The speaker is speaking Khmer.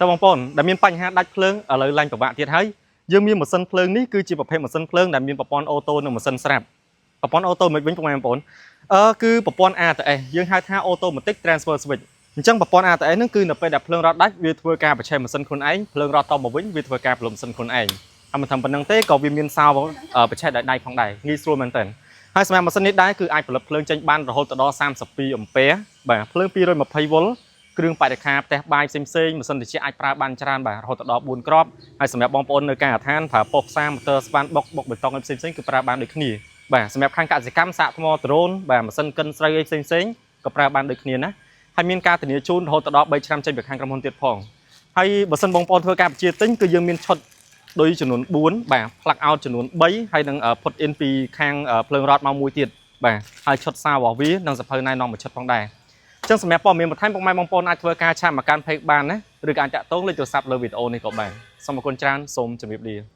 តើបងប្អូនដែលមានបញ្ហាដាច់ភ្លើងឥឡូវឡើងពិបាកទៀតហើយយើងមានម៉ាស៊ីនភ្លើងនេះគឺជាប្រភេទម៉ាស៊ីនភ្លើងដែលមានប្រព័ន្ធ auto និងម៉ាស៊ីនស្រាប់ប្រព័ន្ធ auto មិនវិញពុកម៉ែបងប្អូនអឺគឺប្រព័ន្ធ ATS យើងហៅថា Automatic Transfer Switch។ អញ្ចឹងប្រព័ន្ធ ATS ហ្នឹងគឺនៅពេលដែលភ្លើងរត់ដាច់វាធ្វើការបញ្ឆេះម៉ាស៊ីនខ្លួនឯងភ្លើងរត់តមកវិញវាធ្វើការផ្លុំម៉ាស៊ីនខ្លួនឯងហើយមិនត្រឹមប៉ុណ្្នឹងទេក៏វាមានសោបញ្ឆេះដោយដៃផងដែរងាយស្រួលមែនទែនហើយសម្រាប់ម៉ាស៊ីននេះដែរគឺអាចផលិតភ្លើងចេញបានរហូតដល់32អំពែបាទភ្លើង220វ៉ុលគ្រឿងបរិក្ខារផ្ទះបាយផ្សេងផ្សេងម៉ាស៊ីនត្រជាក់អាចប្រើបានច្រើនបាទរហូតដល់4គ្រាប់ហើយសម្រាប់បងប្អូននៅការដ្ឋានប្រើប៉ុស្តិ៍ផ្សារម៉ូទ័រស្វានបុកបុកបេតុងអីផ្សេងផ្សេងគឺប្រើបានដូចគ្នាបាទសម្រាប់ខាងកសិកម្មសាកថ្មដ្រូនបាទម៉ាស៊ីនកិនស្រូវអីផ្សេងផ្សេងក៏ប្រើបានដូចគ្នាណាហើយមានការធានាជូនរហូតដល់3ឆ្នាំចេញពីខាងក្រុមហ៊ុនទៀតផងហើយបើសិនបងប្អូនធ្វើការបញ្ជាទិញគឺយើងមានឈុតដូចចំនួន4បាទ plug out ចំនួន3ហើយនឹង put in ពីខាងភ្លើងរត់មកមួយទៀតបាទហើយឈុតសាររបស់វានិងសភៅណែនាំមួយឈុតផងដែរចឹងសម្រាប់ព័ត៌មានបន្ថែមពុកម៉ែបងប្អូនអាចធ្វើការ chat មកកាន់ page បានណាឬក៏អាចតាក់ទងលេខទូរស័ព្ទលើវីដេអូនេះក៏បានសូមអរគុណច្រើនសូមជម្រាបលា។